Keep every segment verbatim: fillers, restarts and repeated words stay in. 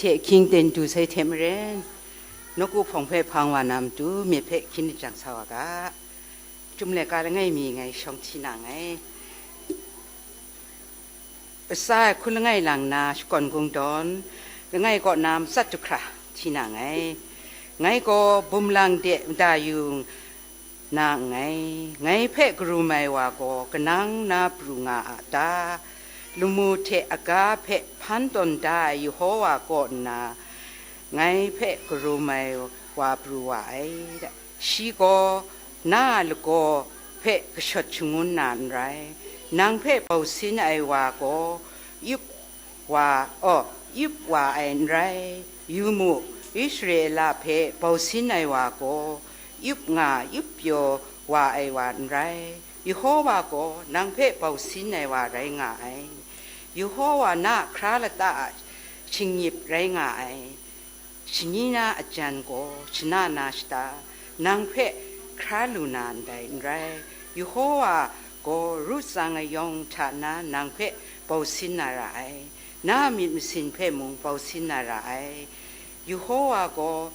Hte hkying ten du sai hte maren, nawku hpawng hpe hpang wa na matu myit hpe hkyin lajang sa wa ga. Chyum laika langai mi ngai shawng hti na nngai. Asa ai hku langai lang na shakawn kungdawn, langai kaw na matsat du hkra hti na nngai. Ngai gaw bum lang de mada yu na nngai. Ngai hpe karum ai wa gaw kanang na pru nga a ta? Lamu hte aga hpe hpan tawn da ai Yehova kaw nna, ngai hpe karum ai wa pru wa ai. Shi gaw na a lagaw hpe kashawt shangun na n rai, nang hpe bausin ai wa gaw yup wa, aw, yup wa ai n rai. Yu mu, Israela hpe bausin ai wa gaw yup nga yup pyaw wa ai wa n rai. Yehova gaw nang hpe bausin ai wa rai nga ai. Yehova na a hkra lata a shingnip rai nga ai. Shani na a jan gaw shana na shata, nang hpe hkra lu na ndai n rai. Yehova gaw ru tsang ayawng hta na nang hpe bausin na ra ai, na a myit masin hpe mung bausin na ra ai. Yehova gaw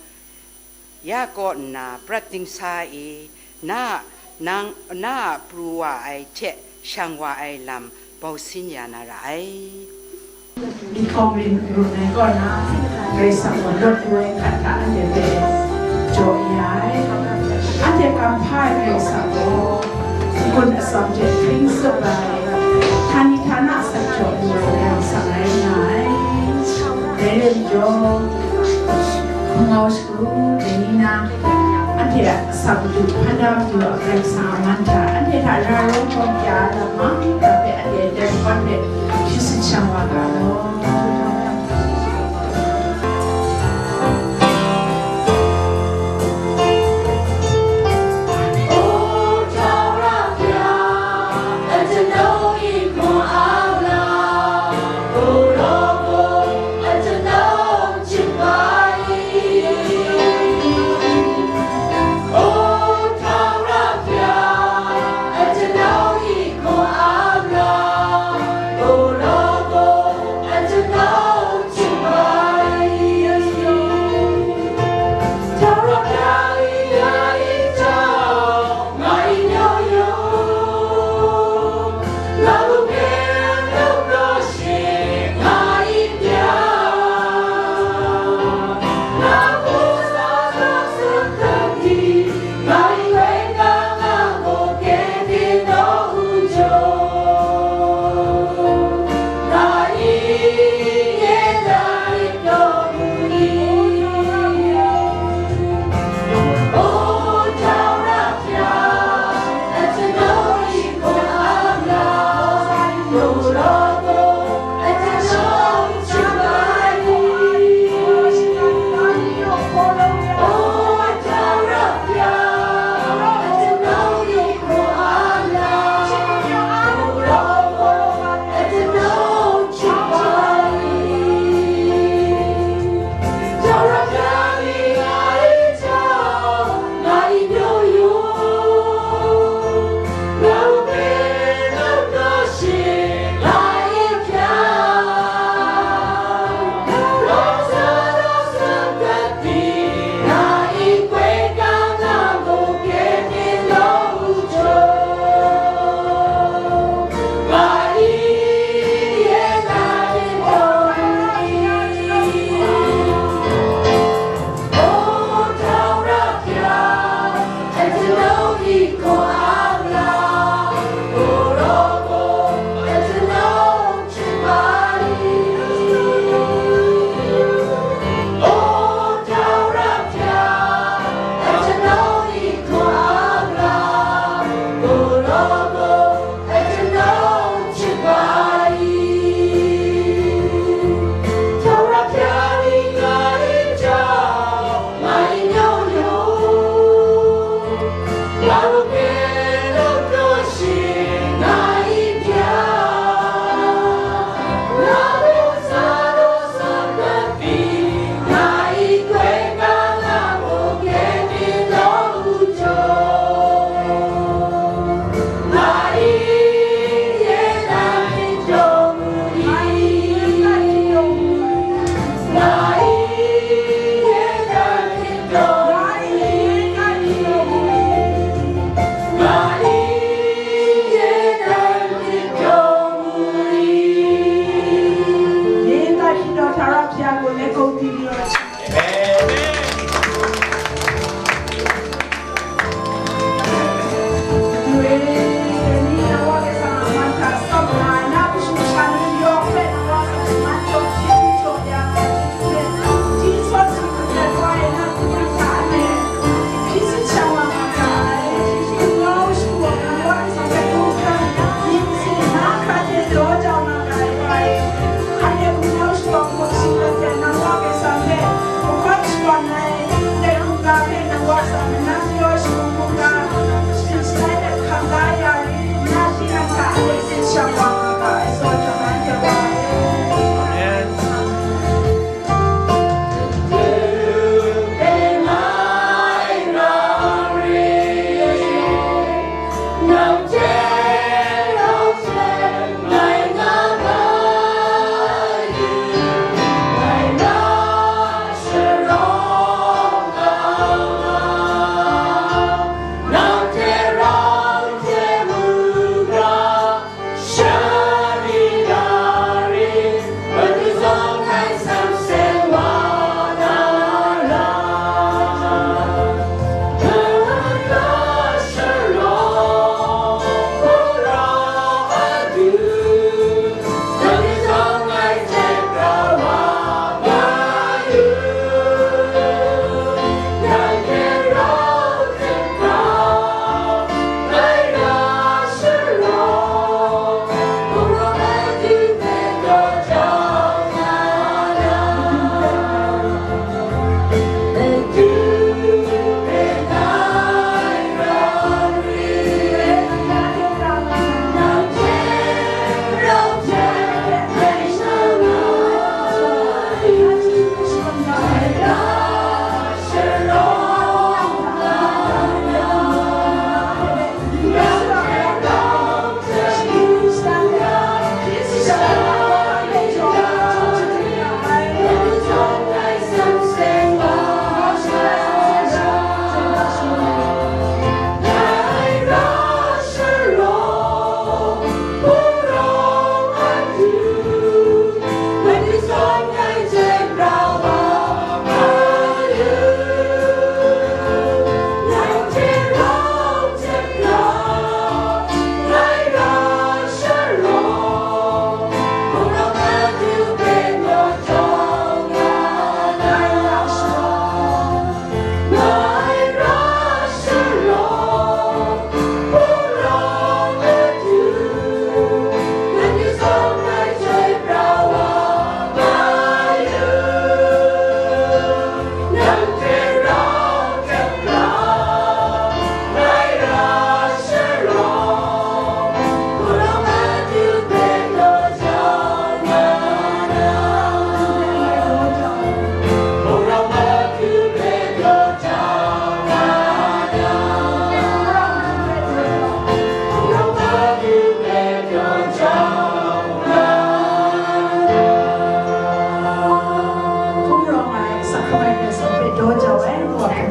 ya kaw nna prat dingsa e, na, nang, na a pru wa ai hte shang wa ai lam bausin ya na ra ai. Myihtawng rin ru ai kaw na, Karai Kasang gaw lawt lu ai hkat hta anhte hpe jaw ya ai. Anhte kam hpa ai Karai Kasang gaw, n-gun atsam hte hpring tsup ai, htani htana asak jaw lu ai Karai Kasang rai nga ai. Dai rai majaw, hpungau shagu, dai ni na, anhte a asak madu, hpan da madu a Karai Kasang a man hta, anhte hta ra rawng hkawm kya ai lam mang hta hpe anhte dai hkawn hpe shi tsun shang wa ga law.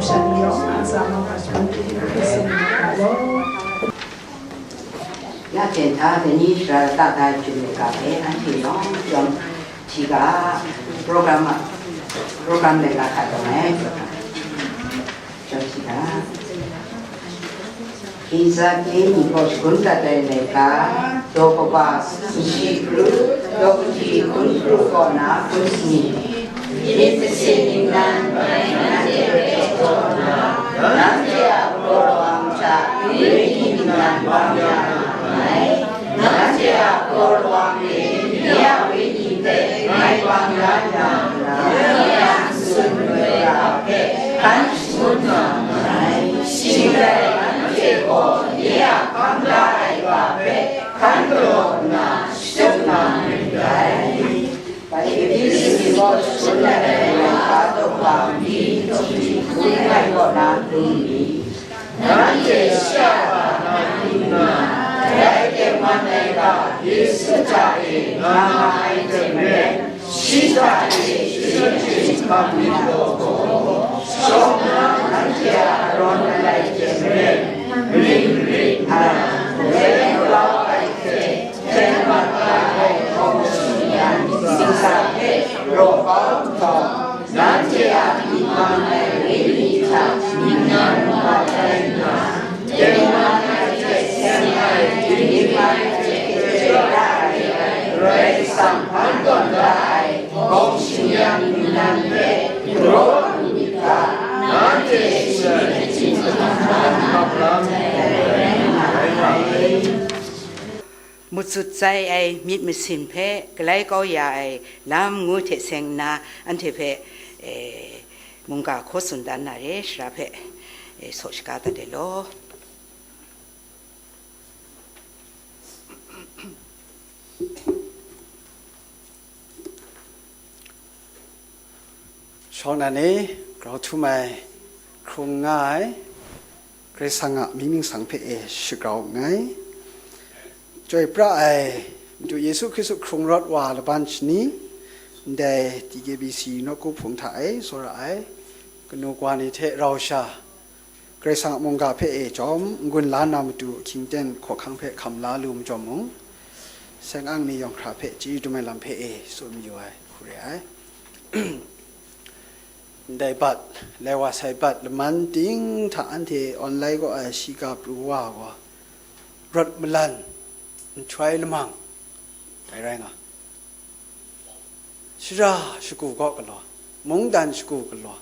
Shan yawng a tsam a ma shanhte hpe sin na ga law. Ya hte nhtang dai ni shara lata da ai hpyen mungga hpe anhte yawng yawng hti ga, program a, program laika hta yawng ai, yawng hti ga. Hkinza kye ni gaw shagun dat ai laika, daw kaba, nshi kru, daw kahti hkun kru kaw na hkun sani, myit masin ningnan, nanhte hpe jaw na, nanhte a galaw rawang hta wenyi ningnan bang ya na ai, nanhte a galaw rawang e, nye a wenyi hpe ngai bang ya na, nye a n-sun mayu ra hpe hkan shangun nga nngai. Shing rai, anhte gaw nye a hkam da ai ga hpe hkan galaw nna shatup nga marin dai. Bai Ephesi ni gaw shagun dat ai laika daw kaba mali, daw kahti hkun ai kaw na hkun ni, nanhte shi a ga na hkun nna, dai tengman ai ga Yesu hta e nga nga ai hte maren, shi hta e shi hkying hkam myit law gaw, shawng nna nanhte a arawn alai hte maren, marin marit nna, grai grau ai hte, hten mat ai hkawm shingyan ntsa hpe raw kau nhtawm, nanhte a myit mang ai wenyi hta myit na ngu ai rai nna, tengman ai hte seng ai, dinglik ai hte hkye da re ai Karai Kasang hpan tawn da ai hkawm shingyan ningnan hpe galaw lu myit ga, nanhte shi hkying hkam myit law gaw, Mutsit tsai ai myit masin hpe galai kau ya ai lam ngu hte seng nna, anhte hpe, e, mungga hkaw tsun dan na re, shara hpe, e, saw shaga dat ai law. Shawng nnan e, grau htum ai, hkrung nga ai, Karai Kasang a mying ningsang hpe e shagrau nngai. Chyoi pra ai, Madu Yesu Hkristu hkrung rawt wa laban shani, ndai D K B C nawku hpung hta e tsawra ai, kanu kawa ni hte rau sha, Karai Kasang a mungga hpe e jawm n-gun la na matu ahkying ten hkawhkang hpe hkam la lu majawm mung, seng ang ni yawng hkra hpe chyeju dum ai lam hpe e tsun mayu ai hku re ai. Ndai bat, lai wa sai bat laman ting hta anhte online kaw ai shiga pru wa gaw, rawt malan, nhtoi lamang, dai rai nga. Shara shagu kaw galaw, mungdan shagu galaw,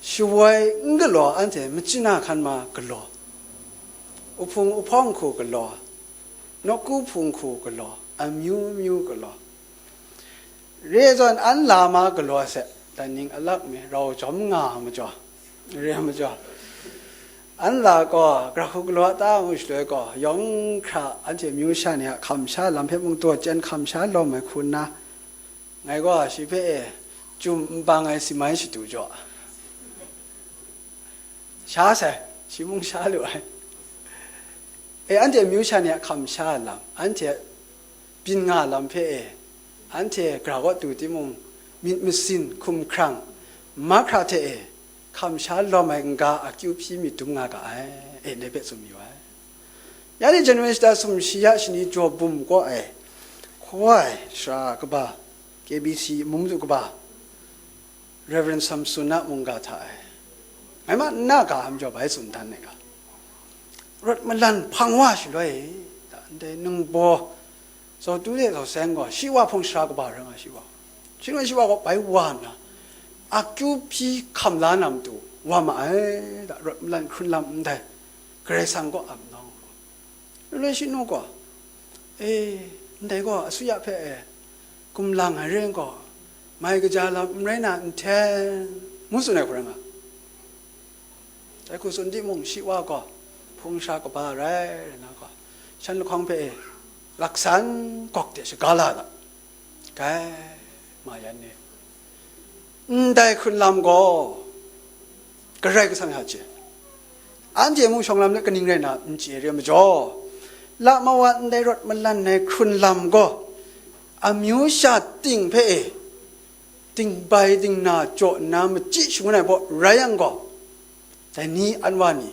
shawoi n galaw anhte machyin a hkan ma galaw, uhpung uhpawng hku galaw, nawku hpung hku galaw, amyu myu galaw. Re ai zawn an la ma galaw se, dan ning alak mi rau jawm nga ai majaw, re ai majaw, an la gaw, gara hku galaw a ta ngu shaloi gaw, yawng hkra anhte amyu sha ni a hkam sha lam hpe mung taw chyen hkam sha lawm ai hku nna, ngai gaw shi hpe e, chyum n bang ai si mai shatu jaw, sha sai, shi mung sha lu ai. E, anhte amyu sha ni a hkam sha lam, anhte byin nga lam hpe e, anhte gara kaw tu timung, myit masin, hkumhkrang, mahkra hte e, hkam sha lawm ai n-ga akyu hpyi myit dum nga ga ai, e, ndai hpe tsun mayu ai. Ya ni January shata sumshi ya shani jaw bum kaw ai, hkaw ai shara kaba, K B C mung matu kaba, Reverend Samson a mungga hta e, ngai ma nna ga ai majaw bai tsun dan ai ga, rawt malan hpang wa shaloi, ndai ningbaw, zawtu de zaw seng gaw, shi wa hpung sara kaba rai nga shi wa, shi rai shi wa gaw bai wa nna, akyu hpyi hkam la na matu wa ma ai, da, rawt malan hkrun lam ndai, Karai Kasang kaw ap nawng, Rai shi nu gaw, e, ndai gaw asuya hpe e, kumlang ai re gaw, mai kaja lam n rai na nhteng, ngu tsun ai hku rai nga. Dai hku tsun timung, shi wa gaw hpung sara kaba rai, rai na gaw, shan lahkawng hpe e, laksan gawk de shaga la ga, kai, ma yan ni. Ndai hkrun lam gaw, Karai Kasang hta chye, anhte mung shawng lam let kaning rai na n chye re majaw, lama wa ndai rawt malan ai hkrun lam gaw, amyu sha ting hpe e, dingbai dingna jaw nna machyi shangun ai baw rai yang gaw, dai ni an wa ni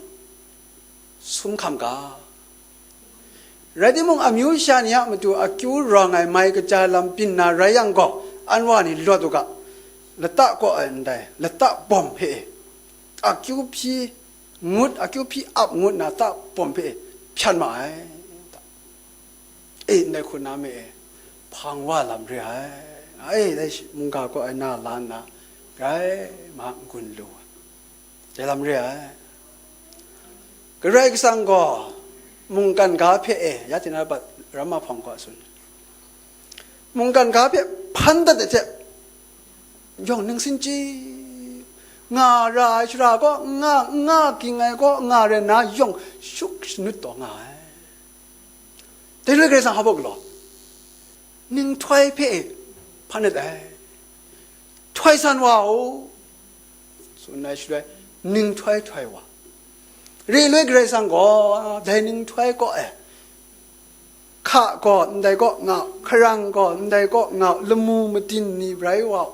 sum hkam ga. Rai timung, amyu sha ni a matu akyu rawng ai mai kaja lam byin na rai yang gaw, an wa ni lawt u ga, lata kaw ai ndai lata bawm hpe e, akyu hpyi ngut, akyu hpyi ap ngut na lata bawm hpe e hpyan ma ai. E, ndai hku na me e, hpang wa lam re ai. Ai, dai shi-, mungga kaw ai na la nna, grai ma n-gun lu ai. Dai lam re ai. Karai Kasang gaw mungkan ga hpe e, ya tina bat ramma hpawng kaw tsun. Mungkan ga hpe hpan dat ai hte, yawng ningsin chyip nga ra ai shara gaw, nga, nga ging ai gaw, nga rai nna, yawng shuk shanut taw nga ai. Dai re Karai Kasang hpa galaw, ninghtoi hpe hpan dat ai. Htoi san wa u, tsun ai shaloi, ninghtoi htoi wa. Re loi Karai Kasang gaw, dai ninghtoi kaw e, hka gaw ndai kaw nga u, hkarang gaw ndai kaw nga u, lamu matin ni brai wa u,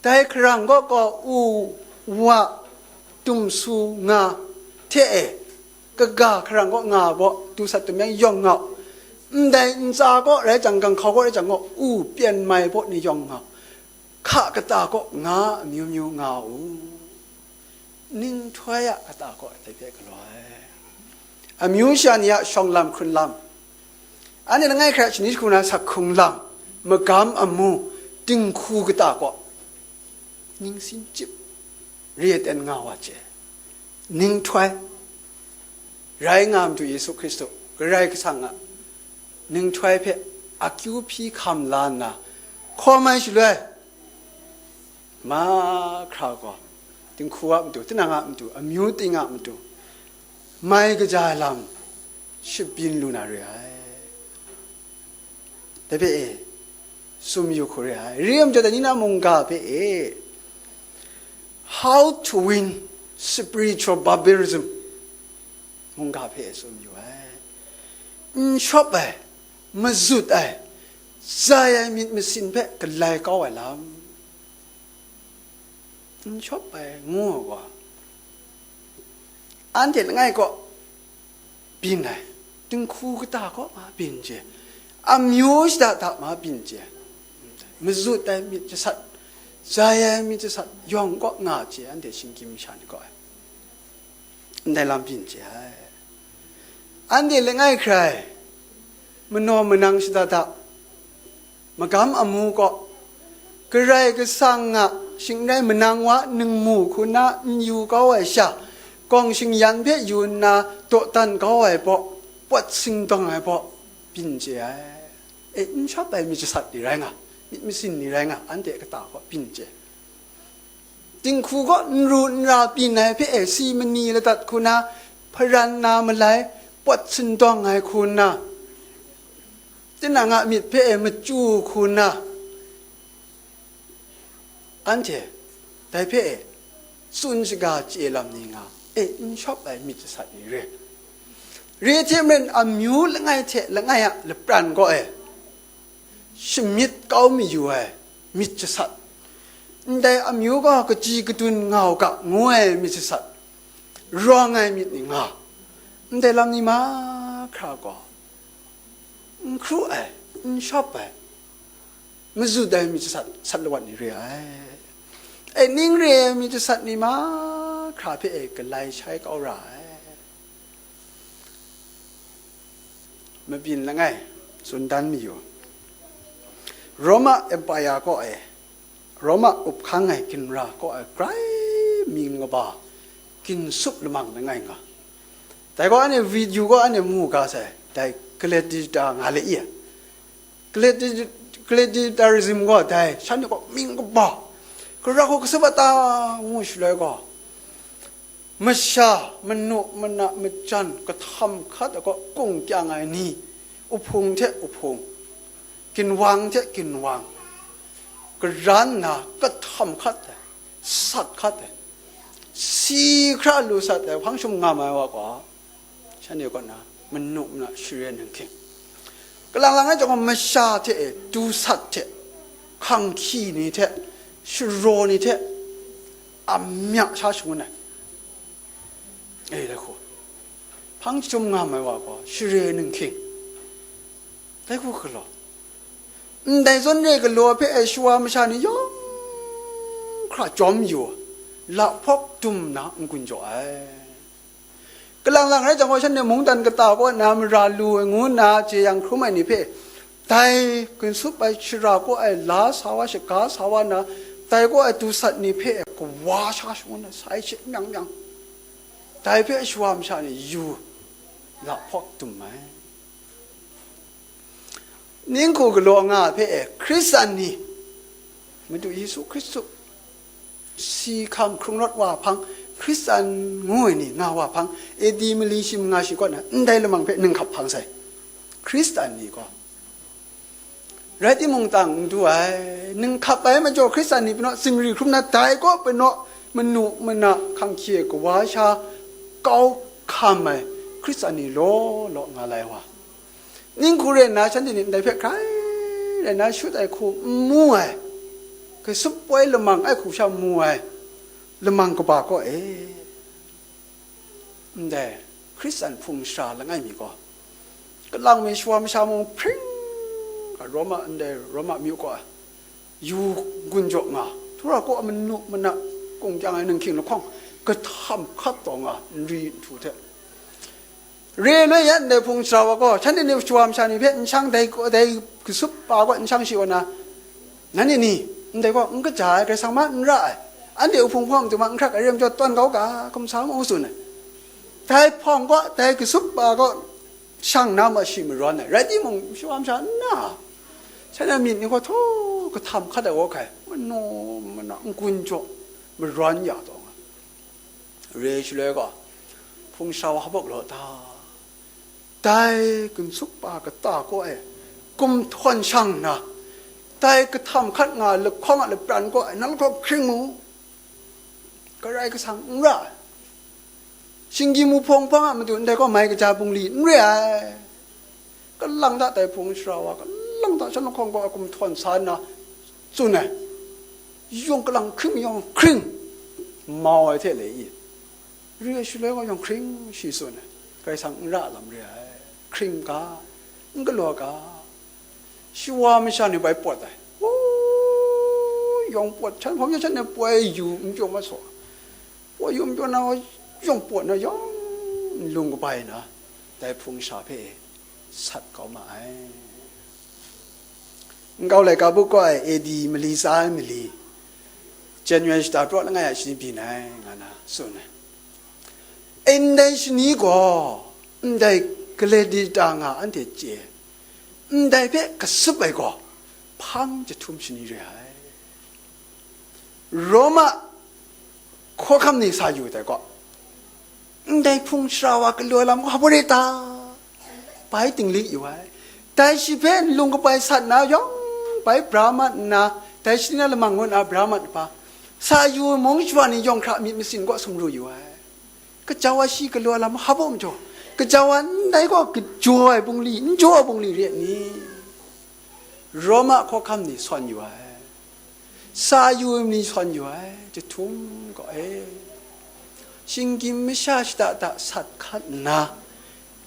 dai hkarang kaw gaw u, wa, tumsu nga hte e, kaga hkarang kaw nga baw, du sat tum yang yawng nga u, ndai ntsa kaw rai jang, ganghkau kaw rai jang gaw, u pyen mai baw ni yawng nga u, hka kata kaw nga amyu myu nga u, ninghtoi a kata kaw dai hpe galaw ai. Amyu sha ni a shawng lam hkrun lam, anhte langai hkra shani jahku na sak hkrung lam, magam amu, dinghku kata kaw, ningsin chyip, re ten nga wa hte, ninghtoi, rai nga Madu Yesu Hkristu, Karai Kasang a ninghtoi hpe akyu hpyi hkam la nna, hkawm ai shaloi, mahkra gaw, dinghku a matu, tinang a matu, amyu ting a matu, mai kaja ai lam shabyin lu na re ai. Dai hpe e, sum yu hku re ai. Re ai majaw, dai ni na mungga hpe e, How to Win Spiritual Barbarism mungga hpe e sum yu ai. N shawp ai, mazut ai, zai ai myit masin hpe galai kau ai lam. N shawp ai ngu ai gaw, anhte langai kaw byin ai, dinghku kata kaw ma byin chye, amyu shada da ma byin chye, mazut ai myit jasat, zai ai myit jasat yawng kaw nga chye, anhte shinggyim masha ni kaw ai. Ndai lam byin chye ai. Anhte langai hkrai, manaw manang shada da, magam amu kaw, Karai Kasang a shingrai manang wa ningmu hku na n yu kau ai sha, gawng shingyan hpe yu nna dawdan kau ai baw, pawt singdawng ai baw, byin chye ai. E, n shawp ai myit jasat ni rai nga, myit masin ni rai nga, anhte kata kaw byin chye. Dinghku kaw n ru n ra byin ai hpe e, si mani ladat hku na, hparan na malai, pawt sindawng ai hku na, tinang a myit hpe e, machyu hku na, anhte dai hpe e, tsun shaga chye lam ni nga, e, n shawp ai myit jasat ni re. Re hte maren, amyu langai hte langai a lapran kaw e, shamyit kau mayu ai myit jasat, ndai amyu gaw kaji kadun nga u ga, ngu ai myit jasat, rawng ai myit ni nga, ndai lam ni mahkra gaw, n hkru ai, n shawp ai, mazut ai myit jasat, sat lawat ni re ai. E, ning re ai myit jasat ni mahkra hpe e galai shai kau ra ai. Mabyin langai, tsun dan mayu. Roma Empire kaw e, Roma up hkang ai ginra kaw e, grai mying kaba, ginsup lamang langai nga. Dai gaw, anhte video gaw anhte mu ga sai, dai Gladiator nga le i? Gladi-, Gladiatorism gaw dai, shanhte gaw mying kaba, gara hku kasup a ta ngu shaloi gaw, masha, manu, mana, majan, kahtam hkat ai gaw kung kyang ai ni, uhpung hte uhpung, ginwang hte ginwang, karan nna kahtam hkat ai, sat hkat ai, si hkra lu sat ai, hpang shum ngam ai wa gaw, shanhte kaw na manu mana sharen ahkying, kalang lang ai chyawm gaw, masha hte e, du sat hte, hkang hkyi ni hte, sharaw ni hte, amya sha shangun ai. hpang chyum nga mai wa gaw, share ninghking, dai hku galaw, ndai zawn re galaw hpe ai shawa masha ni yawng hkra jawm yu, lahpawk dum nna n-gun jaw ai. Kalang lang rai jang gaw, shanhte mungdan kata kaw na mara lu ai ngu nna jeyang hkrum ai ni hpe, dai ginsup ai shara kaw ai la sa wa, shaga sa wa na, dai kaw ai dusat ni hpe kawa sha shangun ai sai she myang myang, dai hpe shawa masha ni yu lahpawk dum ai. Ninghku galaw nga hpe e, Hkristan ni, Madu Yesu Hkristu si hkam hkrung rawt wa hpang, Hkristan ngu ai ni nga wa hpang, A D mali shi manga shi kaw na ndai lamang hpe ninghkap hpang sai. Hkristan ni gaw, rai timung tang n du ai, ninghkap ai majaw Hkristan ni pyi naw, zingri hkrum na, dai kaw pyi naw, manu mana hkang hkye kawa sha kau hkam ai Hkristan ni law law nga lai wa. Ninghku rai nna, shanhte ni ndai hpe hkrai rai nna shut ai hku n mu ai, kasup poi lamang ai hku sha mu ai lamang kaba kaw e, ndai Hkristan hpung shara langai mi gaw, kalang mi shawa masha mung hpring ga Roma, ndai Roma myu kaw ai yu gun jaw nga, Tura kaw a manu mana kung kyang ai ninghking lahkawng kahtam hkat taw nga, n ri n htu hte. Re loi ya ndai hpung shara wa gaw, shanhte ni shawa masha ni hpe n shang, dai, dai kasup pa gaw n shang shi wa na, nanhte ni ndai gaw n kaja ai, Karai Kasang ma n ra ai, anhte uhpung hpawng matu ma n hkrak ai, re majaw tawn kau ga, hkum sa mu tsun ai. Dai hpawng gaw, dai kasup pa gaw shang na ma shi marawn ai, rai timung, shawa masha nna, shanhte myit ni gaw htaw kahtam hkat ai wa hkai, manu mana n-gun jaw marawn ya taw nga. Re shaloi gaw, hpung shara wa hpa law ta? Dai ginsup pa kata kaw e kum htawn shang nna, dai kahtam hkat nga ai lahkawng a lapran kaw e nang lahkawng hkring mu, Karai Kasang n ra ai. Shinggyim wuhpawng hpang a matu ndai kaw mai kaja bungli n re ai. Kalang ta dai hpung shara wa, kalang ta shan lahkawng gaw a kum htawn sa nna tsun ai. Yawng kalang hkring yawng hkring, mau ai hte le i, re ai shaloi gaw yawng hkring shi tsun ai. Karai Kasang n ra lam re ai. Hkring ga, n galaw ga, shawa masha ni bai pawt ai. O, yawng pawt, hpawm ya shan e poi yu n pyaw ma saw. Poi yu n pyaw na, yawng pawt na, yawng nlung kabai na, dai hpung shara hpe sat kau ma ai. Nkau laika buk kaw ai A D mali tsa ai mali, January shata praw langai a shani byin ai, nga na tsun ai. Ndai shani gaw, ndai gale di ta nga anhte chye, ndai hpe kasup ai gaw, hpang jahtum shani re ai. Roma hkawhkam ni sa yu dai gaw, ndai hpung shara wa galaw ai lam gaw hpa rai ta? Bai dinglik yu ai. Dai shi hpe nlung kabai sat na yawng bai bra mat nna, dai shani na lamang ngu nna bra mat ai hpa, sa yu ai mung shawa ni yawng hkra myit masin kaw sumru yu ai. Kaja wa shi galaw ai lam hpa majaw, kaja wa ndai gaw gajaw ai bungli, n jaw ai bungli re ai ni? Roma hkawhkam ni sawn yu ai, sa yu ai ni sawn yu ai, jahtum gaw e, shinggyim masha shada da sat hkat nna,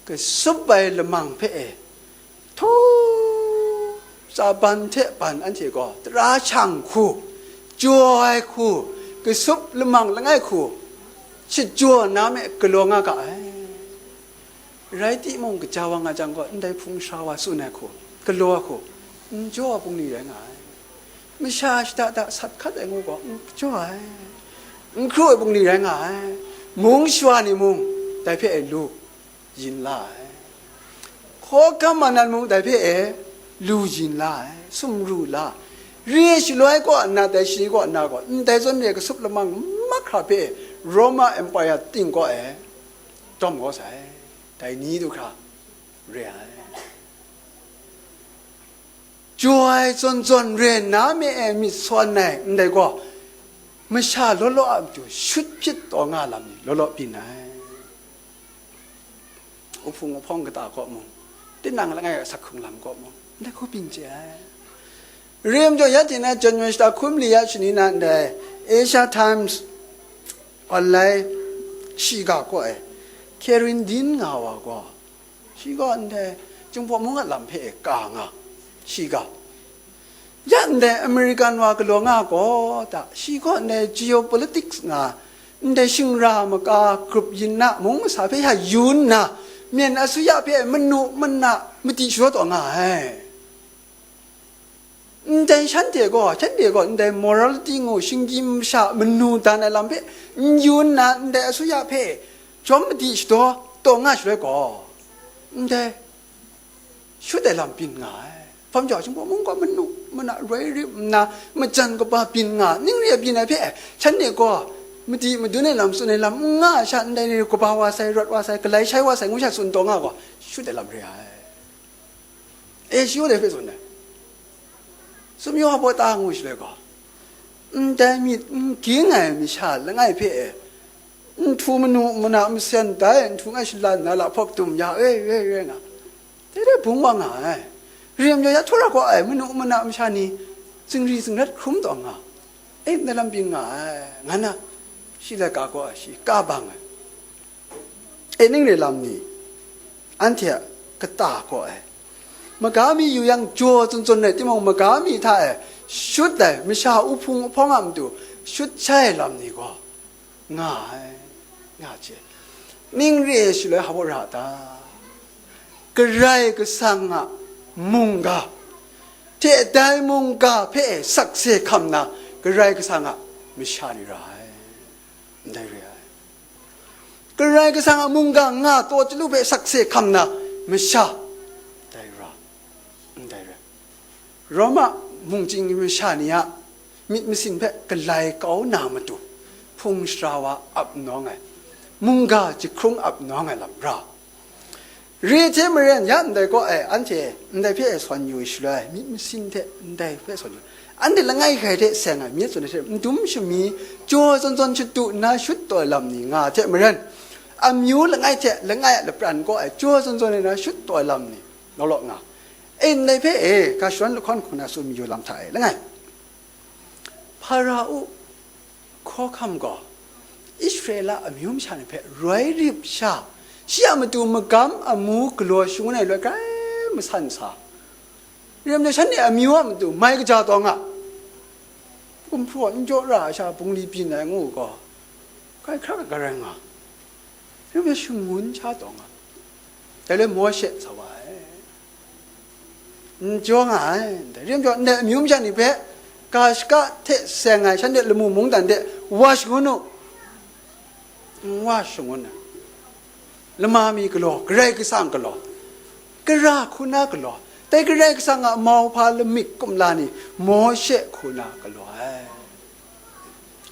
kasup ai lamang hpe e, htaw tsa ban hte ban anhte gaw tara shang hku, jaw ai hku, kasup lamang langai hku, shajaw na me galaw nga ga ai. Rai timung, kaja wa nga jang gaw, ndai hpung shara wa tsun ai hku, galaw ai hku, n jaw ai bungli rai nga ai. Masha shada da sat hkat ai ngu gaw, n jaw ai, n hkru ai bungli rai nga ai. Mung shawa ni mung, dai hpe e lu yin la ai. Hkawhkam manan mung, dai hpe e lu yin la ai, sumru la ai. Re shaloi kaw nna, dai shani kaw nna gaw, ndai zawn re kasup lamang mahkra hpe e Roma Empire ting kaw e dawm kau sai. Dai ni du hkra re ai. Jaw ai zawn zawn re na me e myit sawn ai ndai gaw, masha law law a matu shut hpyit taw nga lam ni law law byin ai. Uhpung uhpawng kata kaw mung, tinang langai a asak hkrung lam kaw mung, ndai hku byin chye ai. Re ai majaw, ya ting na January shata hkun mali ya shani na ndai Asia Times online shiga kaw e, Kerindin nga wa gaw, shi gaw ndai Jinghpaw mung a lam hpe ka nga, shi ga. Ya ndai American wa galaw nga gaw ta, shi gaw ndai geopolitics nga, ndai shingra maka grup yin na mung masa hpe sha yu nna, myen asuya hpe manu mana madi shadaw taw nga ai. Ndai shanhte gaw, shanhte gaw ndai morality ngu shinggyim masha manu dan ai lam hpe n yu nna, ndai asuya hpe jawm madi shadaw taw nga shaloi gaw, ndai shut ai lam byin nga ai. Hpam jau Jinghpaw mung gaw manu mana roi rip nna, majan kaba byin nga, ning re ai byin ai hpe, shanhte gaw madi madun ai lam, tsun ai lam n nga ai sha, ndai ni kaba wa sai, rawt wa sai, galai shai wa sai, ngu sha tsun taw nga gaw, shut ai lam re ai. E, shi wa dai hpe tsun ai. Sumyaw a baw ta ngu shaloi gaw, ndai myit n ging ai masha langai hpe e, nhtu manu mana masen dai, nhtu ngai shalan na la hpawk dum ya, e, e, e, nga. Dai dai bung wa nga ai. Rim jaw ya htura gaw ai, manu mana masha ni zingri zingrat hkrum taw nga. E, ndai lam byin nga ai, nga na, shi laika gaw ai, shi ka bang ai. E, ning re lam ni, anhte a kata gaw ai. Maga mi yu yang, jaw tsun tsun ai timung, maga mi hta e shut ai masha uhpung uhpawng a matu shut shai ai lam ni gaw nga ai, nga ai hte, ning re shaloi hpa ra ta? Karai Kasang a mungga hte dai mungga hpe sakse hkam na, Karai Kasang a masha ni ra ai, ndai re ai. Karai Kasang a mungga nga taw chyalu hpe sakse hkam na masha, ndai ra, ndai rai. Roma mungchying masha ni a myit masin hpe galai kau na matu, hpung shara wa ap nawng ai, mungga jahkrung ap nawng ai lam ra. Re hte maren, ya ndai kaw ai, anhte ndai hpe sawn yu shaloi, myit masin hte ndai hpe sawn yu, anhte langai hkrai hte seng ai, myit tsun ai hte matu mashami, jaw zawn zawn shadu nna shut taw ai lam ni nga hte maren, amyu langai hte langai a lapran kaw ai jaw zawn zawn ai na shut taw ai lam ni law law nga. E, ndai hpe e, ga shadawn lahkawn hku na tsun mayu lam hta e, langai. Hpara-u hkawhkam gaw Israela amyu masha ni hpe roi rip sha, shi a matu magam amu galaw shangun ai loi grai masan sa, rim na shanhte amyu a matu mai kaja taw nga, gumhpraw n jaw ra ai sha bungli byin ai ngu gaw, grai hkra gat rai nga, rim na shangun sha taw nga, dai le Mawshe sa wa ai. N jaw nga ai, ndai rim jaw, ndai amyu masha ni hpe, ga shaka hte seng ai shanhte lamu mungdan de wa shangun u, n wa shangun ai, lama mi galaw, Karai Kasang galaw, gara hku na galaw, dai Karai Kasang a mauhpa lamik kumla ni Mawshe hku na galaw ai.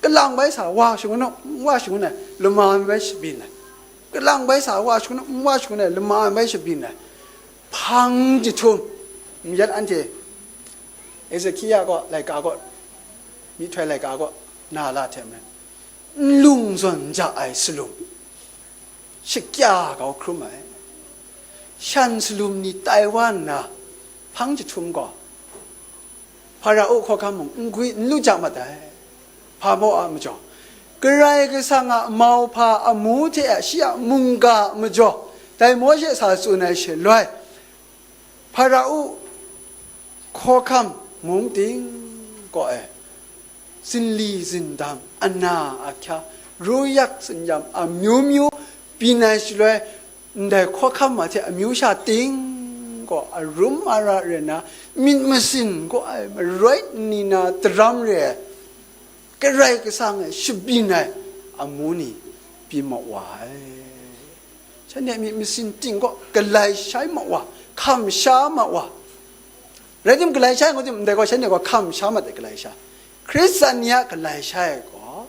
Kalang bai sa wa shangun u, n wa shangun ai, lama mi bai shabyin ai. Kalang bai sa wa shangun u, n wa shangun ai, lama mi bai shabyin ai. Hpang jahtum, myit anhte Ezekia kaw laika kaw, myihtoi laika kaw na la hte maren, nlung zawn ja ai salum, shakya kau hkrum ai. Shan salum ni tai wa nna, hpang jahtum gaw, Hpara-u hkawhkam mung n gwi n lu ja mat ai. Hpa maw a majaw, Karai Kasang a mauhpa amu hte a shi a mungga a majaw, dai Mawshe sa tsun ai shaloi, Hpara-u hkawhkam mung ting kaw e, zinli zindam, ana ahkya, ruyak tsinyam amyu myu byin ai shaloi, ndai hkawhkam ma hte amyu sha ting gaw arum ara rai nna, myit masin gaw ai maroi nni na daram re ai, Karai Kasang e shabyin ai amu ni byin ma wa ai. Shanhte myit masin ting gaw galai shai ma wa, hkam sha ma wa. Rai tim, galai shai ngu tim ndai gaw, shanhte gaw hkam sha mat ai galai sha. Hkristan ni a galai shai gaw,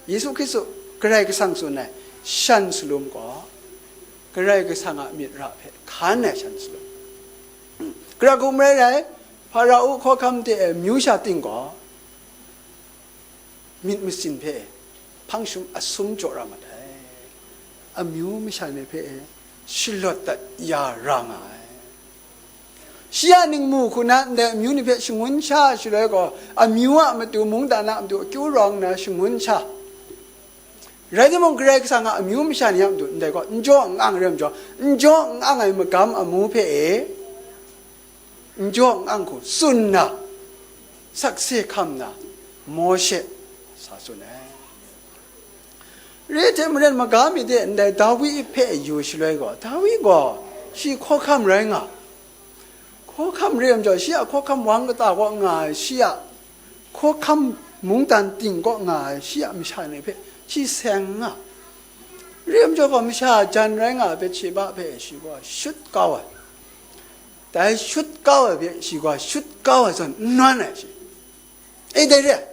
Yesu Hkristu Karai Kasang tsun ai shan salum gaw, Karai Kasang a myit ra hpe hkan ai shan salum. Gara hku marai rai, Hpara-u hkawhkam de ai myu sha ting gaw, myit masin hpe hpang shum asum jaw ra mat ai. Amyu masha ni hpe shalawt dat ya ra nga ai. Shi a ningmu hku na ndai amyu ni hpe shangun sha shaloi gaw, amyu a matu, mungdan a matu akyu rawng nna shangun sha, Rai timung, Karai Kasang a amyu masha ni a matu ndai gaw, n jaw n ang rai majaw, n jaw n ang ai magam amu hpe e, n jaw n ang hku tsun na, sakse hkam na, Mawshe sa tsun ai. Re ai hte maren, maga mi de ndai Dawi hpe yu shaloi gaw, Dawi gaw shi hkawhkam rai nga, hkawhkam re ai majaw, shi a hkawhkam wang kata kaw nga ai, shi a hkawhkam mungdan ting kaw nga ai, shi a masha ni hpe shi seng nga. Re ai majaw gaw, masha jan rai nga ai Betsheba hpe shi gaw shut kau ai. Dai shut kau ai hpe shi gaw shut kau ai zawn n nawn ai shi. E, dai re ai,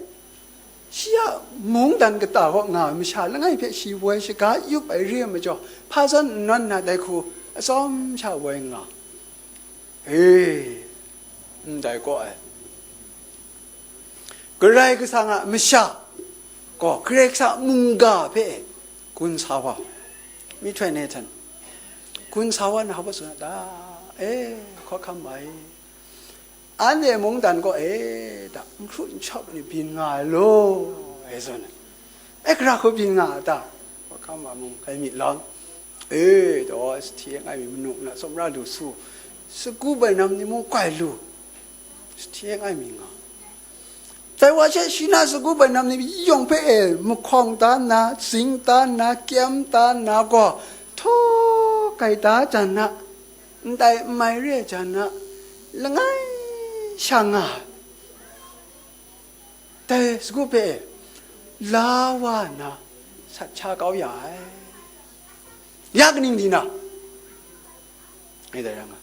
shi a mungdan kata kaw nga ai masha langai hpe shi woi shaga yup ai re ai majaw, hpa zawn n nawn na dai hku atsawm sha woi nga. E, ndai kaw ai. Karai Kasang a masha gaw Karai Kasang a mungga hpe gun sa wa, myihtoi Netan gun sa wa na hpa tsun a ta? E, hkawhkam mai. Anhte mungdan kaw e ta, n hkru n shawp ni byin nga ai law, e zawn ai. E, gara hku byin nga a ta? Hkawhkam wa mung kai myit law. E, taw, sahti e ngai mi manu na tsawmra lu su, sagu bainam ni mung koi lu, sahti e ngai mi nga. Dai wa she shi na sagu bainam ni yawng hpe e mahkawng da nna, zing da nna, kyem da nna gaw, htaw kai da jan na, ndai n mai re ai jan na, langai sha nga ai. Dai sagu hpe e la wa nna sat sha kau ya ai. Ya kaning di na? E, dai rai nga,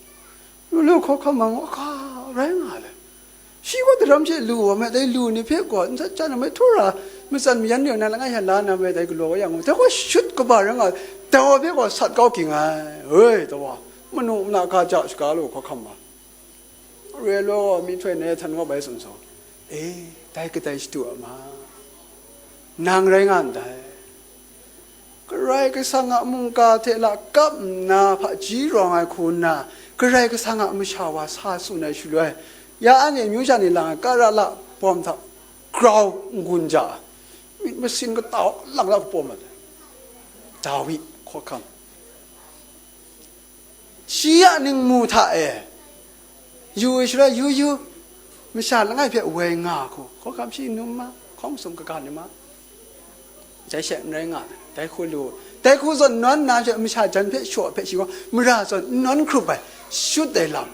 lu lu hkawhkam mang, a, rai nga le. Shi gaw daram she lu wa me, dai lu ni hpe gaw n sat sha na me, htura matsan mayan ni na langai sha la na me, dai galaw wa yang, dai gaw shut kaba rai nga, dai wa hpe gaw sat kau ging ai. Hoi, tawa, manu mana ga ja shaga lu hkawhkam ma. Re law, myihtoi Netan gaw bai tsun sa, e, dai kadai shadu a ma, nang rai nga ndai. Karai Kasang a mungga hte lakap nna hpaji rawng ai hku nna, Karai Kasang a masha wa sa tsun ai shaloi, ya anhte amyu sha ni lang ai kara la bawm hta grau n-gun ja ai, myit masin kata lang la kapawm ai. Dawi hkawhkam. Shi a ningmu hta e yu ai shaloi, yu yu, masha langai hpe woi nga hku, hkawhkam shi num ma, hkawng sum kaga ni ma, dai she n rai nga, dai hku lu, dai hku zawn nawn nna she, masha jan hpe shaw hpe shi gaw mara zawn n nawn hkrup ai, shut ai lam,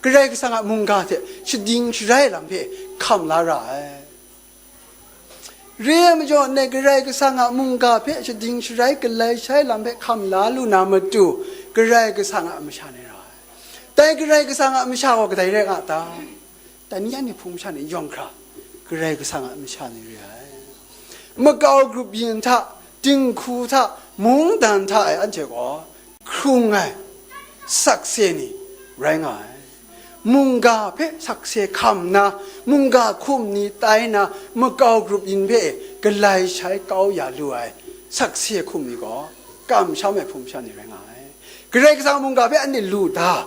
Karai Kasang a mungga hte shading sharai ai lam hpe hkam la ra ai. Re ai majaw, ndai Karai Kasang a mungga hpe shading sharai galai shai lam hpe hkam la lu na matu, Karai Kasang a masha ni ra ai. Dai Karai Kasang a masha gaw kadai rai nga ta? Dai ni anhte hpung masha ni yawng hkra, Karai Kasang a masha ni re ai. Makau grup yin hta, dinghku hta, mungdan hta e anhte gaw hkrung ai sakse ni rai nga ai. Mungga hpe sakse hkam nna, mungga hkum ni tai nna, makau grup yin hpe galai shai kau ya lu ai sakse hkum ni gaw, kamsham ai hpung masha ni rai nga ai. Karai Kasang a mungga hpe anhte lu da.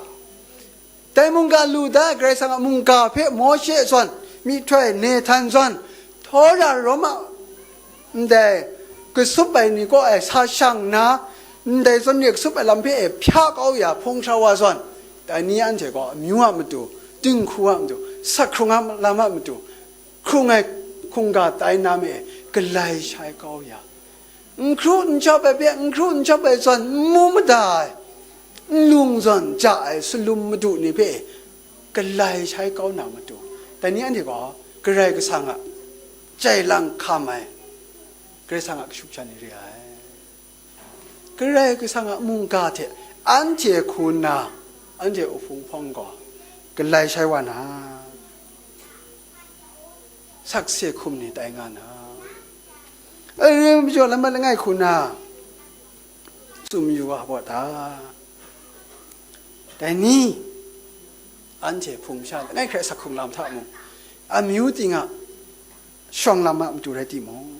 Dai mungga lu da ai Karai Kasang a mungga hpe Mawshe zawn, myihtoi Netan zawn, htaw ra rawm a, ndai kasup ai ni kaw e sa shang nna, ndai zawn ni kasup ai lam hpe e hpya kau ya hpung sha wa zawn, dai ni anhte gaw amyu a matu, dinghku a matu, sak hkrung a lam a matu, hkrung ai hkungga tai na me e galai shai kau ya, n hkru n shawp ai hpe n hkru n shawp ai zawn n mu mada ai, n lung zawn ja ai salum madu ni hpe galai shai kau na matu, dai ni anhte gaw Karai Kasang a jai lang hkam ai, Karai Kasang a kashu kasha ni re ai. Karai Kasang a mungga hte anhte hku nna, anhte a hpung hpawng gaw galai shai wa na, sakse hkum ni tai nga na, ai, re ai majaw lam langai hku nna tsun yu wa baw ta? Dai ni, anhte hpung masha langai hkrai sak hkrung lam hta mung, amyu ting a shawng lam a matu rai timung,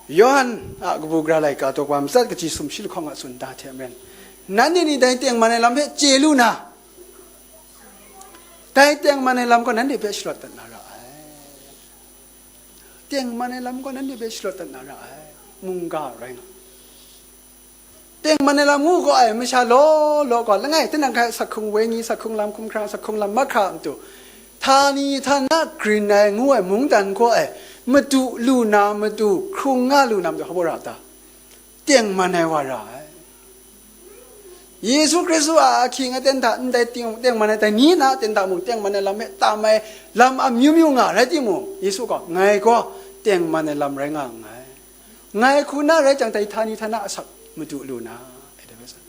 Yawhan a kabu gara laika daw wa matsat kaji sumshi lahkawng a tsun da hte maren, nanhte ni dai tengman ai lam hpe chye lu na, dai tengman ai lam gaw nanhte hpe sharawt dat na ra ai. Tengman ai lam gaw nanhte hpe shalawt dat na ra ai, mungga rai nga. Tengman ai lam ngu gaw ai, masha law law gaw, langai, tinang hkai, sakhung wenyi, sakhung lam hkumhkrang, sakhung lam mahkra a matu, htani htana grin ai ngu ai mungdan gaw ai, madu lu na matu, hkrung nga lu na matu, hpa baw ra ta? Tengman ai wa ra ai. Yesu Hkristu a ahkying aten hta ndai ting-, tengman ai, dai ni na aten hta mung tengman ai lam hpe tam ai lam amyu myu nga rai timung, Yesu gaw, "Ngai gaw tengman ai lam rai nga nngai. Ngai hku na rai jang, dai htani htana asak madu lu na," ai dai bai sa.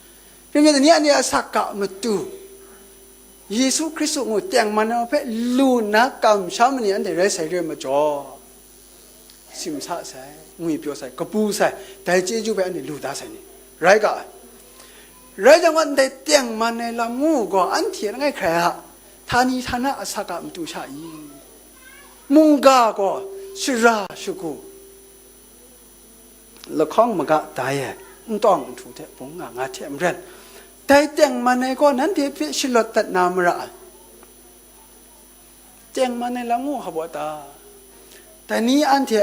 Ring nme, dai ni anhte asak a matu, Yesu Hkristu ngu tengman ai hpe lu nna kamsham ai ni anhte rai sai re ai majaw, simsa sai, ngwipyaw sai, kabu sai, dai chyeju hpe anhte lu da sai ni rai ga ai. Rai jang gaw, ndai tengman ai lam ngu gaw, anhte langai hkrai a, htani htana asak a matu sha i? Mungga gaw shara shagu, lahkawng maga dai ai, n tawng n htu hte bung nga nga hte maren, dai tengman ai gaw nanhte hpe shalawt dat na mara ai. Tengman ai lam ngu hpa baw ta? Dai ni anhte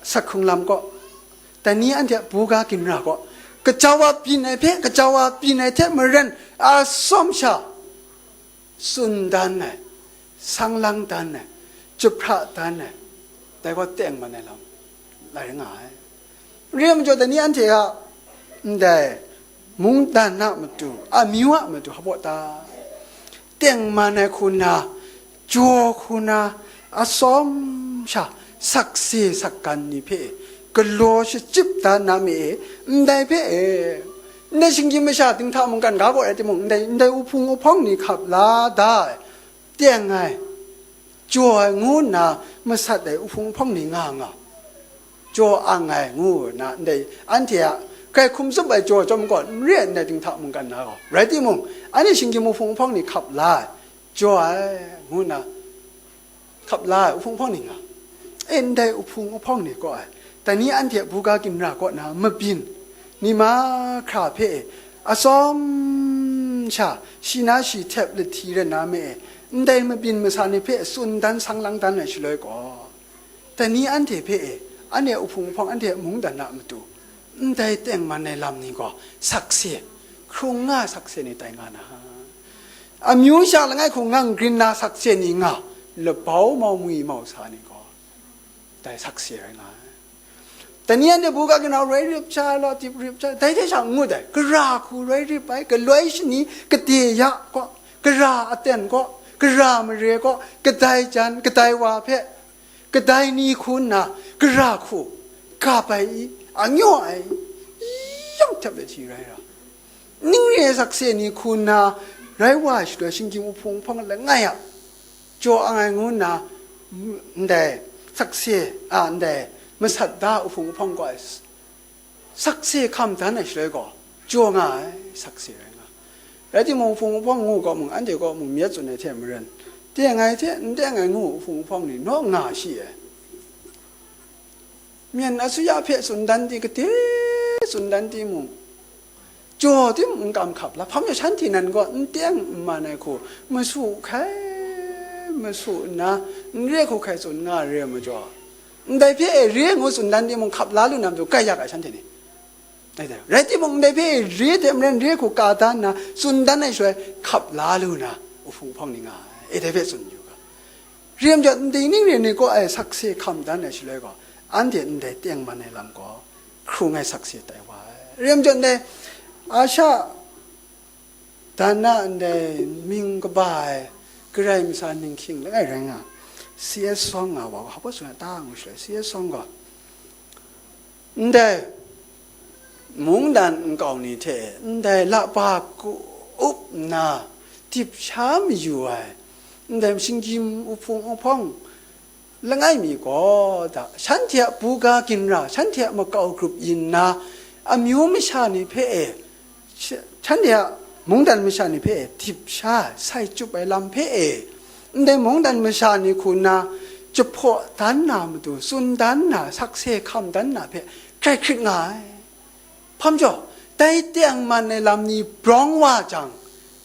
sakhung lam kaw, dai ni anhte buga ginra kaw, kacau a byin ai hpe kacau a byin ai hte maren, atsawm sha tsun dan ai, sang lang dan ai, jahpra dan ai, dai gaw tengman ai lam lai rai nga ai. Re ai majaw, dai ni anhte a ndai mungdan a matu, amyu a matu hpa baw ta? Tengman ai hku na, jaw hku na, atsawm sha sakse sakgan ni hpe galaw shachyip da na mi e, ndai hpe e, ndai shinggyim masha ting hta mungkan ga gaw rai timung, ndai, ndai uhpung uhpawng ni hkap la da ai, teng ai, jaw ai ngu nna masat ai uhpung uhpawng ni nga nga, jaw ang ai ngu nna ndai anhte a grai hkum tsup ai jaw chyawm gaw n re ai, ndai ting hta mungkan na gaw. Rai timung, anhte shinggyim uhpung uhpawng ni hkap la ai, jaw ai ngu nna hkap la ai uhpung uhpawng ni nga. E, ndai uhpung uhpawng ni kaw ai, dai ni anhte buga ginra kaw na mabyin ni mahkra hpe e, atsawm sha shi na shi htep lahti rai na me e, ndai mabyin masa ni hpe tsun dan sang lang dan ai shaloi gaw, dai ni anhte hpe e, anhte uhpung uhpawng, anhte mungdan a matu, ndai tengman ai lam ni gaw sakse, hkrung nga ai sakse ni tai nga na, amyu sha langai hku ngang grin na sakse ni nga, labau mau ngwi mau sa ni gaw, dai sakse rai nga ai. Dai ni anhte buga ginra rai rip sha, law dip rip sha, dai hte sha n ngut ai, gara hku rai rip ai, galoi shani, kade ya kaw, gara aten kaw, gara mare kaw, kadai jan, kadai wa hpe, kadai ni hku nna gara hku gap ai i, anyaw ai i, yang htep lahti rai ra, ning re ai sakse ni hku nna rai wa ai shaloi, shinggyim uhpung uhpawng langai a jaw ang ai ngu nna, ndai sakse, a, ndai masat da uhpung uhpawng gaw ai sakse hkam dan ai shaloi gaw, jaw nga ai sakse rai nga. Rai timung, uhpung uhpawng ngu gaw mung, anhte gaw mung myit tsun ai hte maren, teng ai hte n teng ai ngu uhpung uhpawng ni naw nga shi ai. Myen asuya hpe tsun dan di, kade tsun dan di mung, jaw tim n kam hkap la, hpa majaw shanhte nan gaw n teng n man ai hku, masu hkai, masu nna, n re hku hkai tsun nga re ai majaw, ndai hpe e re ngu tsun dan timung, hkap la lu na matu, kai yak ai shanhte ni. Rai timung, ndai hpe e re hte maren re hku ka da nna, tsun dan ai shaloi, hkap la lu na, uhpung uhpawng ni nga ai, e dai hpe tsun yu ga. Re ai majaw, ndai ning re ni kaw ai sakse hkam dan ai shaloi gaw, anhte ndai tengman ai lam gaw, hkrung ai sakse tai wa ai. Re ai majaw, ndai Asha dan na ndai mying kaba ai Karai masa ninghking langai rai nga, C S Song nga wa gaw, hpa baw tsun ai ta ngu shaloi, C S Song gaw, ndai mungdan nkau ni hte ndai lapa ku-, up nna dip sha mayu ai, ndai shinggyim uhpung uhpawng langai mi gaw, da, shanhte a buga ginra, shanhte a makau grup yin nna, amyu masha ni hpe e, sh-, shanhte a mungdan masha ni hpe e dip sha ai, sai chyup ai lam hpe e, ndai mungdan masha ni hku nna jahpaw dan na matu, tsun dan na, sakse hkam dan na hpe grai hkrit nga ai. Hpa majaw, dai tengman ai lam ni brawng wa jang,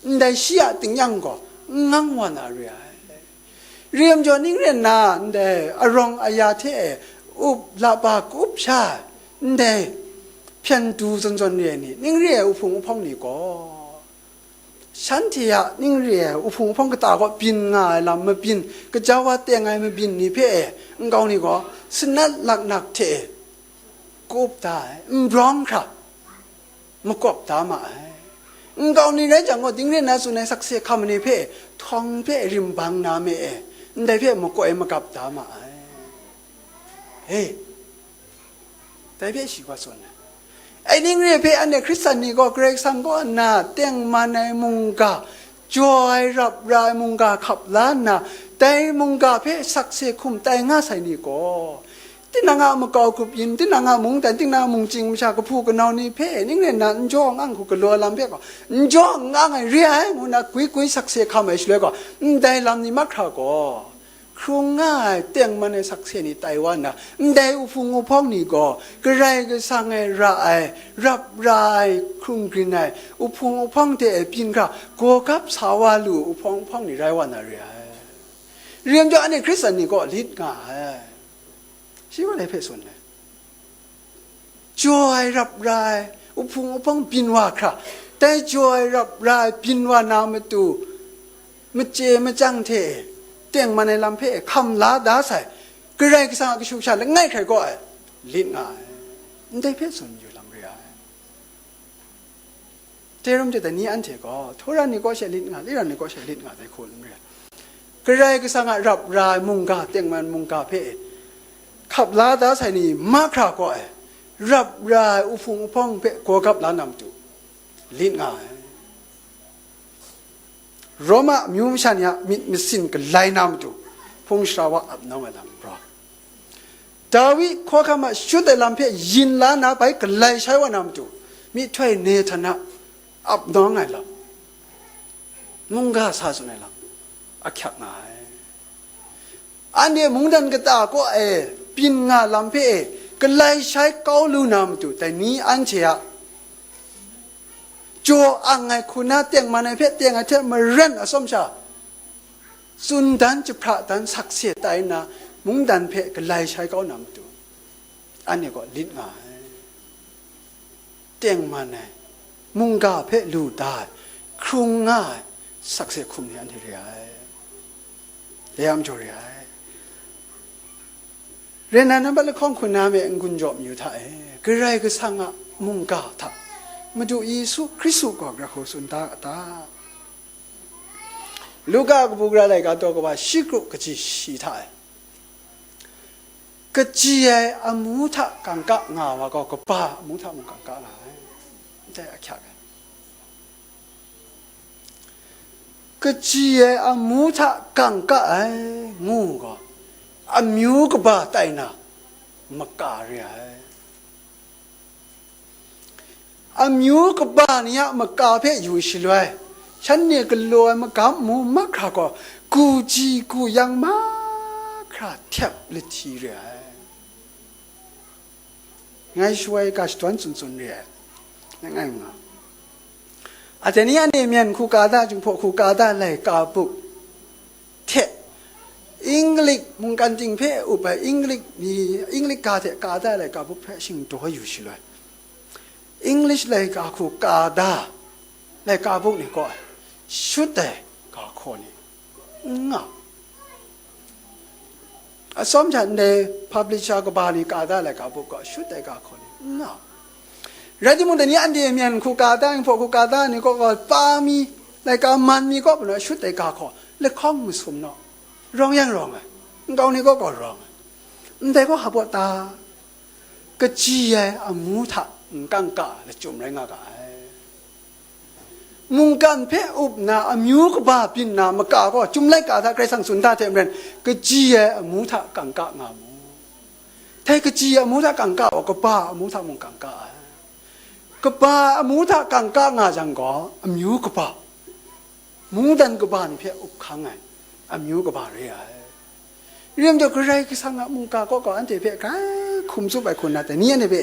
ndai shi a tingnyang gaw n ngang wa na re ai. Rem jaw ning ren na ndai arawng aya hte up laba kup sha ndai hpyen du zawn zawn re ai ni, ning re ai uhpung uhpawng ni gaw, shanhte a ning re ai uhpung uhpawng kata gaw byin nga ai lam mabyin, gaja wa teng ai mabyin ni hpe e nkau ni gaw sanat laknak hte e kup da ai, n brawng hkra makawp da ma ai. Nkau ni rai jang gaw, dingre na tsun ai sakse hkam ni hpe htawng hpe rimbang na me e, ndai hpe makoi magap da ma ai. He, dai hpe shi gaw tsun ai. Ai ning re hpe anhte Hkristan ni gaw Karai Kasang kaw nna tengman ai mungga, jaw ai rap ra ai mungga hkap la nna, dai mungga hpe sakse hkum tai nga sai ni gaw, tinang a makau grup yin, tinang a mungdan, tinang a mungchying masha kahpu kanau ni hpe ning rai nna n jaw n ang hku galaw ai lam hpe gaw, n jaw n ang ai re ai, ngu nna gwi gwi sakse hkam ai shaloi gaw, ndai lam ni mahkra gaw, hkrung nga ai tengman ai sakse ni tai wa nna, ndai uhpung uhpawng ni gaw Karai Kasang e ra ai, rap ra ai, hkrung grin ai uhpung uhpawng hte e byin hkra gawgap sa wa lu uhpung uhpawng ni rai wa na re ai. Rem jaw, anhte Hkristan ni gaw lit nga ai. Shi gaw dai hpe tsun ai. Jaw ai rap ra ai, uhpung uhpawng byin wa hkra, dai jaw ai rap ra ai byin wa na matu, mace machyang hte e tengman ai lam hpe hkam la da sai, Karai Kasang a kashu kasha langai hkrai kaw ai, lit nga ai. Ndai hpe tsun yu lam re ai. Dai rum jang, dai ni anhte gaw, Htawra ni kaw she lit nga, Lira ni kaw she lit nga dai hku n re ai. Karai Kasang a rap ra ai mungga, tengman mungga hpe hkap la da sai ni mahkra kaw ai, rap ra ai uhpung uhpawng hpe gawgap la na matu, lit nga ai. Roma amyu masha ni a myit masin galai na matu, hpung shara wa ap nawng ai lam ra. Dawi hkawhkam a shut ai lam hpe yin la na bai galai shai wa na matu, myihtoi Nehthan a ap nawng ai lam, mungga sa tsun ai lam, ahkyak nga ai. Anhte mungdan kata kaw e byin nga lam hpe e galai shai kau lu na matu, dai ni anhte a jaw ang ai hku na tengman ai hpe teng ai hte maren atsawm sha, tsun dan jahpra dan sakse tai nna, mungdan hpe galai shai kau na matu, anhte gaw lit nga ai. Tengman ai, mungga hpe lu da ai, hkrung nga ai, sakse hkum ni anhte re ai. Dai a majaw re ai. Rai nna, nambat lahkawng hku na me n-gun jaw mayu hta e, Karai Kasang a mungga hta Madu Yesu Hkristu gaw gara hku tsun da a ta? Luka kabu gara laika taw kaba shi kru kaji shi hta e, kaji ai amu hta kangka nga wa gaw, kaba amu hta mung kangka nga ai, ndai ahkyak ai. Kaji ai amu hta kangka ai, ngu gaw, amyu kaba tai na maka re ai. Amyu kaba ni a maka hpe yu shaloi, shanhte galaw ai magam amu mahkra gaw, gu ji gu yang mahkra htep lahti re ai. Ngai shawai ga shadawn tsun tsun re ai. Langai nga. Ateni anhte myen hku ka da, Jinghpaw hku ka da, laika buk hte Inglik mungkan ting hpe up ai Inglik ni, Inglik ga hte ka da ai laika buk hpe shingdaw yu shaloi, English laika hku ka da laika buk ni kaw shut ai ga hkaw ni n nga. Atsawm hta ndai publisher kaba ni ka da laika buk gaw shut ai ga hkaw ni n nga. Rai timung, dai ni anhte myen hku ka da, Jinghpaw hku ka da ni kaw gaw pa mi, laika man mi kaw puna shut ai ga hkaw lahkawng masum naw, rawng yang rawng ai, nkau ni kaw gaw rawng ai. Ndai gaw hpa baw ta? Kaji ai amu hta n kangka lachyum rai nga ga ai. Mungkan hpe up nna amyu kaba byin na maka gaw, Chyum laika hta Karai Kasang tsun da hte maren, kaji ai amu hta kangka nga mu. Dai kaji ai amu hta kangka wa, kaba amu hta mung kangka ai. Kaba amu hta kangka nga jang gaw, amyu kaba, mungdan kaba ni hpe up hkang ai amyu kaba re ai. Rim jaw, Karai Kasang a mungga kaw gaw anhte hpe grai hkum tsup ai hku nna, dai ni anhte hpe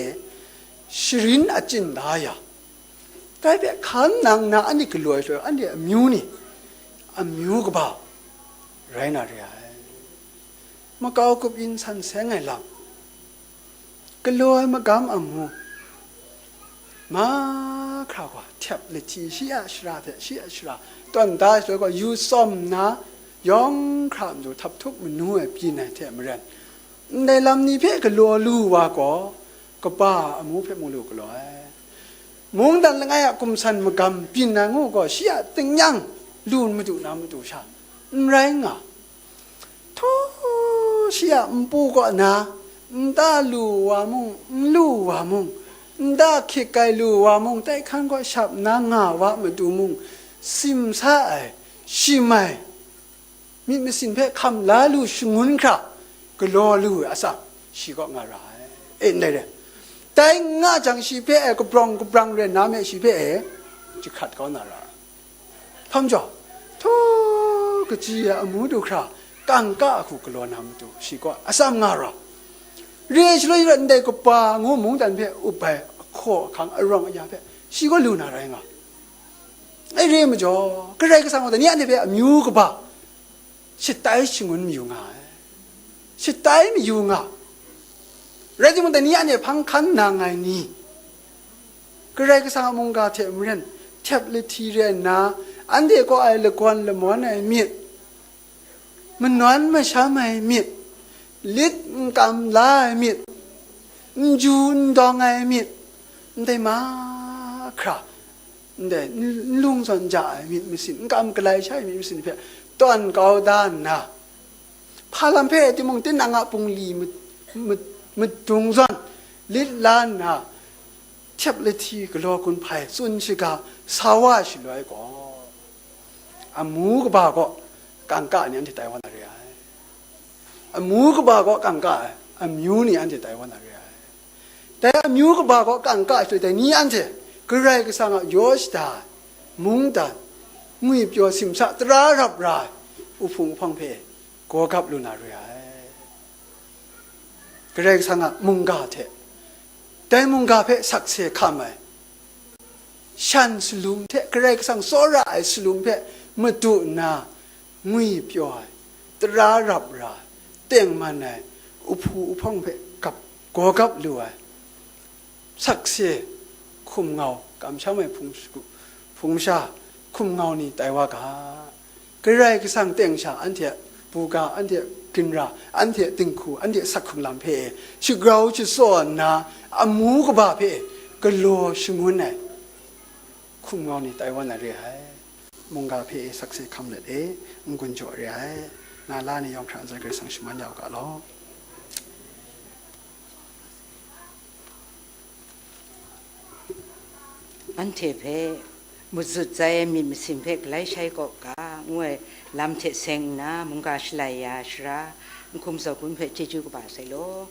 sharin achyin da ya, dai hpe hkan nang nna anhte galaw ai shaloi, anhte amyu ni, amyu kaba rai na re ai. makau kup yin san seng ai lam, galaw ai magam amu, mahkra gaw, htep lahti shi a shara hte shi a shara, tawn da ai shaloi gaw, yu tsawm nna, yawng hkra matu htap htup manu ai byin ai hte maren, ndai lam ni hpe galaw lu wa gaw, kaba amu hpe mung lu galaw ai. Mungdan langai a kumsan magam byin ai ngu gaw, shi a tingnyang lu madu na matu sha n rai nga. Htaw shi a npu kaw na, nta lu wa mung, n lu wa mung, nta hkyit kai lu wa mung, dai hkan kaw shap na nga wa matu mung, simsa ai, shim ai, myit masin hpe hkam la lu shangun hkra, galaw lu ai atsam, shi kaw nga ra ai. E, ndai re. Dai n nga jang, shi hpe e kabrawng kabrang ren na me, shi hpe e jahkrat kau na ra ai. Hpa majaw, htaw kaji ai amu du hkra, kangka a hku galaw na matu, shi kaw atsam nga ra. Re shaloi rawt ndai kaba ngu mungdan hpe up ai ahkaw ahkang arawng aya hpe, shi kaw lu na rai nga. E, re majaw, Karai Kasang gaw dai ni anhte hpe amyu kaba shatai shangun mayu nga ai. Shatai mayu nga. Rai timung, dai ni anhte hpang hkan nang ai ni, Karai Kasang a mungga hte maren, htep lahti re nna, anhte kaw ai lagawn lamawn ai myit, manawn masham ai myit, lit n kam la ai myit, n ju n dawng ai myit, ndai mahkra, ndai n-, n lung zawn ja ai myit masin, n kam galai sha ai myit masin hpe tawn kau da nna, hpa lam hpe timung, tinang a bungli ma-, ma-, madung zawn lit la nna, htep lahti galaw gun hpai tsun shaga sa wa shaloi gaw, amu kaba gaw kangka ni anhte tai wa na re ai. Amu kaba gaw kangka ai, amyu ni anhte tai wa na re ai. Dai amyu kaba gaw kangka shaloi, dai ni anhte Karai Kasang a yaw shada ai mungdan, ngwipyaw simsa tara rap ra ai uhpung uhpawng hpe gawgap lu na re ai. Karai Kasang a mungga hte, dai mungga hpe sakse hkam ai shan salum hte, Karai Kasang tsawra ai salum hpe madu nna, ngwipyaw ai, tara rap ra ai, tengman ai, uhpu uhpawng hpe gap, gawgap lu ai, sakse hkum ngau, kamsham ai hpung shagu, hpung sha, hkum ngau ni tai wa ga. Karai Kasang teng sha anhte a buga, anhte a ginra, anhte a dinghku, anhte a sak hkrung lam hpe e shagrau shatsaw nna, amu kaba hpe e galaw shangun ai hkum ngau ni tai wa na re ai. Mungga hpe e sakse hkam let e, n-gun jaw re ai. Na la ni yawng hkra ntsa Karai Kasang shaman ya u ga law. Anhte hpe mazut zai ai myit masin hpe galai shai kaw ga, ngu ai lam hte seng nna, mungga shalai ya ai sara, n hkum zaw gun hpe chyeju kaba sai law.